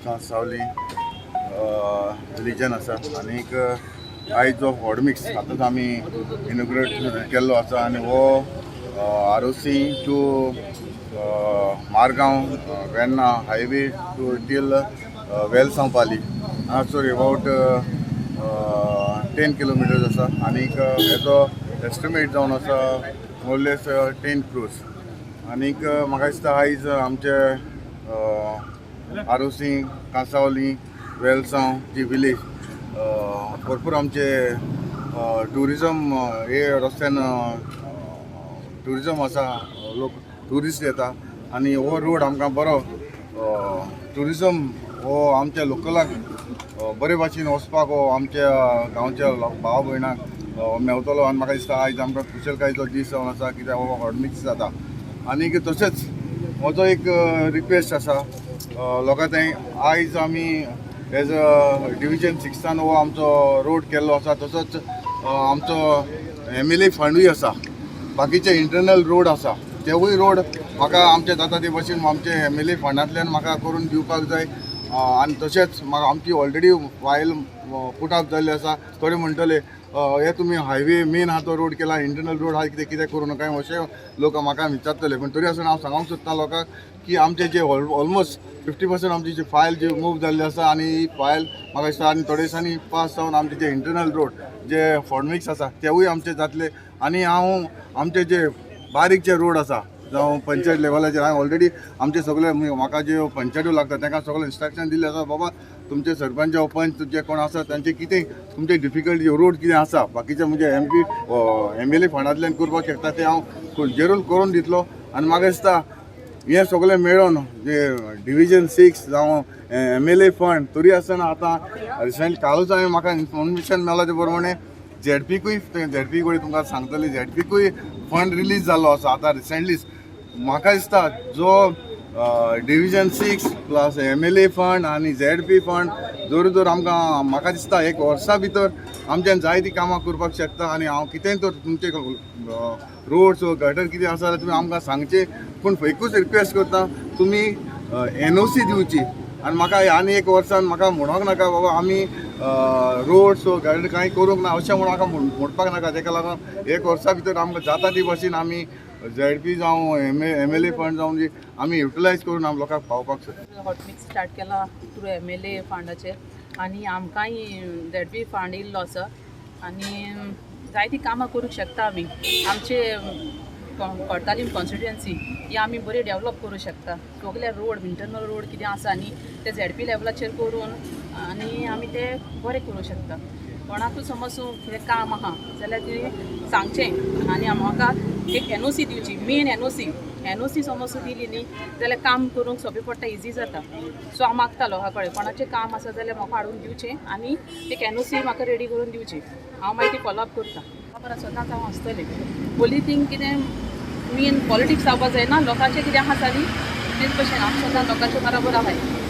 कांसावली विलेजान आसा. आनीक आयज जो हॉटमिक्स आतांच आमी इनॉग्रेट केल्लो आसा आनी हो Arossim to Margao Verna highway to till Velsao Pali हांगासर अबाउट 10 किलोमिटर्स आसा. आनीक हेजो एस्टिमेट जावन आसा मोरलेस 10 क्रोर्स. आनीक म्हाका दिसता आयज आमचे आरोसी, कांसावली, वेलसांव जी विलेज भरपूर आमचे ट्युरिजम हे रस्त्यान ट्युरिजम आसा, लोक ट्युरिस्ट येता आनी हो रोड आमकां बरो ट्युरिजम हो आमच्या लोकलाक बरे भाशेन वचपाक हो आमच्या गांवच्या भाव भयणाक मेवतलो. आनी म्हाका दिसता आयज आमकां खुशालकायेचो दीस जावन आसा, कित्याक हो हॉटमिक्स जाता. आनीक तशेंच म्हजो एक रिक्वेस्ट आसा लोकां थंय, आयज आमी एज अ डिविजन सिक्सान हो आमचो रोड केल्लो आसा, तसोच आमचो एमएलए फंडूय आसा. बाकीचे इंटरनल रोड आसा, तेवूय रोड म्हाका आमचे जाता ते भशेन आमचे एमएलए फंडांतल्यान म्हाका करून दिवपाक जाय. आनी तशेंच म्हाका आमची ऑलरेडी फायल पुट अप जाल्ली आसा. थोडे म्हणटले, हे तुमी हायवे मेन आहा तो रोड केला, इंटरनल रोड आहा, कितें कितें करूं नाका अशें लोक म्हाका विचारतले. पूण तरी आसतना हांव सांगूंक सोदता लोकांक की आमचे जे ऑलमोस्ट 50% आमची जी फायल जी मूव जाल्ली आसा आनी ही फायल म्हाका दिसता आनी थोडे दिसांनी पास जावन आमचे जे इंटरनल रोड जे हॉटमिक्स आसा तेवूय आमचे जातले. आनी हांव आमचे जे बारीक जे रोड आसा, जावं पंचायत लेवलाचेर, हांवें ऑलरेडी आमचे सगळे म्हाका ज्यो पंचायत्यो लागता तांकां सगळे इन्स्ट्रक्शन दिल्ले आसा, बाबा तुमचे सरपंच, पंच जे कोण आसा तांचे कितें तुमचे डिफिकल्टी रोड कितें आसा, बाकीचे म्हणजे एमपी एमएलए फंडांतल्यान करपाक शकता ते हांव जरूर करून दितलो. आनी म्हाका दिसता हें सगळें मेळोन जे डिविजन सिक्स जावं एमएलए फंड, तरी आसतना आतां रिसंट कालूच हांवें म्हाका इन्फॉर्मेशन मेळ्ळा ते प्रमाणे झेडपीकूय, झेडपी कडेन तुमकां सांगतले, झेडपीकूय फंड रिलीज जाल्लो आसा आतां रिसेंटलीच. म्हाका दिसता जो division six plus MLA fund आनी झेडपी फंड जर जर आमकां, म्हाका दिसता एक वर्सा भितर आमच्यान जायतीं कामां करपाक शकता. आनी हांव कितेंय तर तुमचे रोड्स गटर कितें आसा जाल्यार तुमी आमकां सांगचें, पूण एकूच रिक्वेस्ट करता, तुमी एनओसी दिवची आनी म्हाका आनी एक वर्सान म्हाका म्हणोंक नाका, बाबा आमी रोड्स गटर कांय करूंक ना अशें म्हणून म्हाका म्हणपाक नाका. तेका लागून एक वर्सा भितर आमकां जाता ती भशेन आमी झेडपी जावं एमएलए फंड जावं जी आमी युटिलायज करून आमी लोकांक पावपाक शकता. हॉटमिक्स स्टार्ट केला थ्रू एमएलए फंडाचेर आनी आमकांय झेडपी फंड येयल्लो आसा आनी जायतीं कामां करूंक शकता आमी. आमचे कोर्तालीम कॉन्स्टिट्युएन्सी ही आमी बरी डेवलप करूं शकता. सगळे रोड, इंटरनल रोड कितें आसा न्ही, ते झेडपी लेवलाचेर करून आनी आमी ते बरे करूं शकता. कोणाकूय समज कितें काम आहा जाल्यार तुवें सांगचें आनी म्हाका एक एनओसी दिवची. मेन एनओसी, एनओसी समज दिली न्ही जाल्यार काम करूंक सोंपें पडटा, इजी जाता. सो हांव मागता लोकां कडेन, कोणाचें काम आसा जाल्यार म्हाका हाडून दिवचें आनी एक एनओसी म्हाका रेडी करून दिवची. हांव मागीर ती फॉलोअप करता. परत सदांच हांव आसतलें. पयलीं थिंग कितें मेन पॉलिटिक्स जावपा जायना, लोकांचें कितें आसा न्ही तेच भशेन आमी सदां लोकांचे बराबर आहाय.